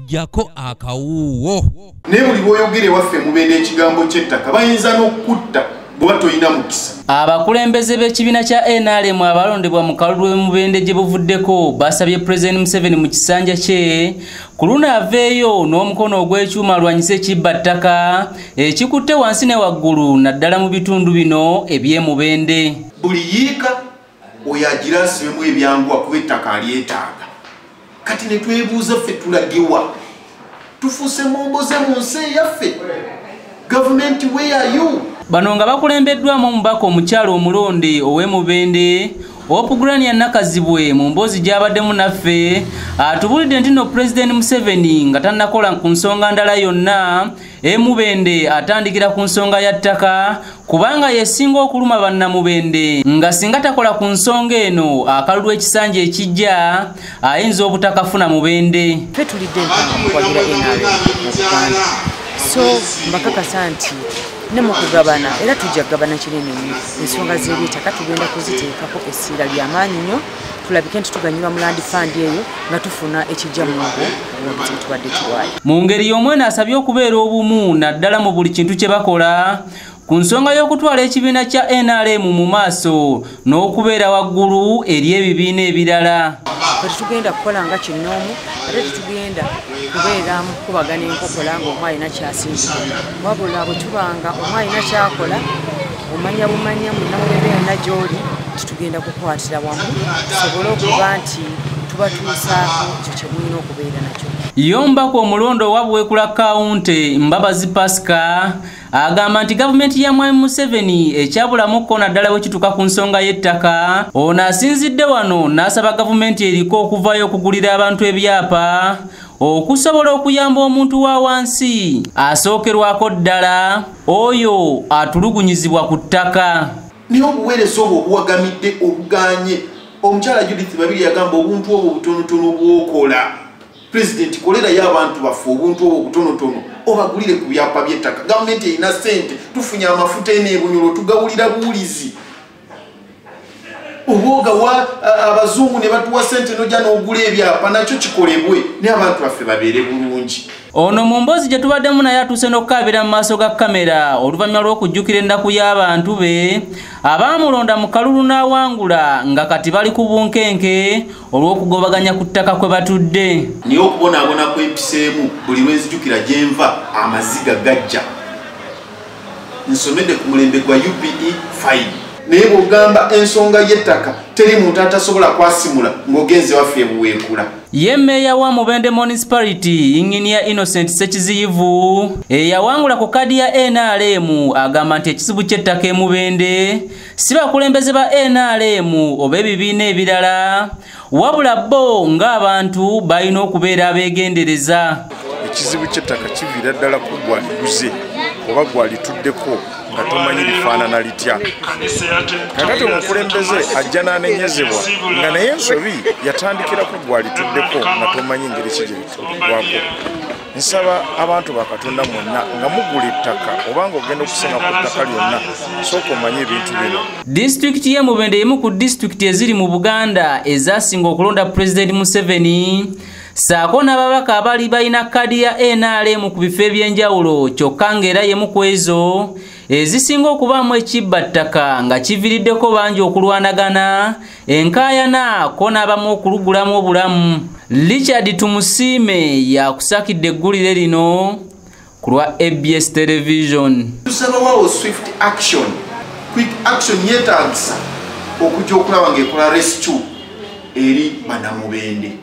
Jako akawuwo. Naye buli bw'oyogera ewaffe Mubende ekigambo ky'ettaka bayinza n'okukutta bw'oba tolina mukisa. Abakulembeze b'ekibiina kya NRM abalondebwa mu kalulu e Mubende gye buvuddeko basabye Pulezidenti Museveni mu kisanja kye ku luno aveeyo n'omukono ogw'ekyuma alwanyise ekibbattaka ekikutte wansi ne waggulu naddala mu bitundu bino eby'e Mubende. Buli yiika oyo agira asibemu ebyanguwa kuba ettaka alyetaaga. Kati ne twebuuza ffe tulagewa, tufuuse momboze mu nsi eyaffe. Gavumenti, where are you? Bano nga bakulembeddwamu omubaka omukyala omulonde ow'e Mubende Opugulania Nakazibwe mu mboozi gy'abaddemu naffe atubulidde nti nno Pulezidenti Museveni nga tannakola ku nsonga ndala yonna e Mubende atandikira ku nsonga ya ttaka kubanga yesinga okuluma bannamubende nga singa takola ku nsonga eno akalulu ekisanja ekijja ayinza obutakafuna Mubende. Ffe tulidde okuwagira NRM mu Buganda, so mbakakasa nti ne mu kugabana era tujja kugabana kinene nnyo. Ensonga z'ebyettaka tugenda kuziteekako essira ly'amaanyi nnyo tulabike nti tuganyulwa mu land fund eyo nga tufuna ekijja mu bwo obuwagizi bwe tubadde tuwaayo. Mu ngeri y'omwene asabye okubeera obumu naddala mu buli kintu kye bakola ku nsonga y'okutwala ekibiina kya NRM mu maaso n'okubeera waggulu eri ebibiina ebirala. Ffe tetugenda kukola nga kinnoomu ate tetugenda kubeera mu kukubagana enkokola ng'omu alina ky'asinzidde, wabula bwe tubanga omu alina ky'akola omanya bumanya munnamubende yonna gy'oli titugenda kukwatira wamu tusobole okuba nti tubatuusaako ekyo kye mulina okubeera nakyo. Ye omubaka omulondo owa Buweekula County Mbabazi Pascal agamba nti gavumenti ya Mwami Museveni ekyabulamuko naddala bwe kituuka ku nsonga y'ettaka. Ono asinzidde wano n'asaba gavumenti eriko okuvaayo okugulira abantu ebyapa okusobola okuyamba omuntu wa wansi asookerwako ddala oyo atulugunyizibwa ku ttaka. Naye obuweereza obwo obuwagamidde obuganye. Omukyala Judith Babiri yagamba obuntu obwo obutonotono bw'okola. Pulezidenti kolerayo abantu baffe obuntu obwo obutonotono obagulire ku byapa by'ettaka. Gavumenti erina ssente, tufunye amafuta eno e Bunyoro tugawulira buwulizi. Obwoga wa abazungu ne batuwa ssente n'ojja n'ogula ebyapa nakyo kikolebwe naye abantu baffe babeere bulungi. Ono mu mboozi gye tubaddemu naye atuuse n'okukaabira mu maaso ga kamera oluvannyuma lw'okujjukira ennaku y'abantu be abaamulonda mu kalulu n'awangula nga kati bali ku bunkenke olw'okugobaganya ku ttaka kwe batudde. Naye okubonaabona kwempiseemu buli lwe nzijukira gye nva amaziga gajja. Nsomedde ku mulembe gwa UPE 5. Naye bw'ogamba ensonga y'ettaka teri muntu atasobola kwasimula ng'ogenze waffe e Buweekula. Ye mmeeya wa Mubende Municipality Engineer Innocent Ssekiziyivu eyawangula ku kadi ya NRM agamba nti ekizibu ky'ettaka e Mubende si bakulembeze ba NRM oba ebibiina ebirala wabula bo ng'abantu balina okubeera abeegendereza. Ekizibu ky'ettaka kiviira ddala ku gwaliguze oba gwalituddeko nga tomanyi lifaanana litya. Kakati omukulembeze ajja n'anenyezebwa nga naye ensobi yatandikira ku gwalituddeko nga tomanyi ngeri ki gye lituddwako. Nsaba abantu ba Katonda mwenna nga mugula ettaka oba ng'ogenda okusenga ku ttaka lyonna sooka omanye ebintu bino. Disitulikiti y'e Mubende emu ku disitulikiti eziri mu Buganda ezasinga okulonda Pulezidenti Museveni ssaako n'ababaka abali balina kkaadi ya NRM ku bifo eby'enjawulo kyokka ng'era y'emu ku ezo ezisinga okubaamu ekibbattaka nga kiviiriddeko bangi okulwanagana enkaayana ko n'abamu okulugulamu obulamu. Richard Tumusiime yakusakidde eggulire lino ku lwa ABS Television. Tusaba waawo swift action, quick action yeetaagisa okujja okulaba ng'ekola rescue eri bannamubende.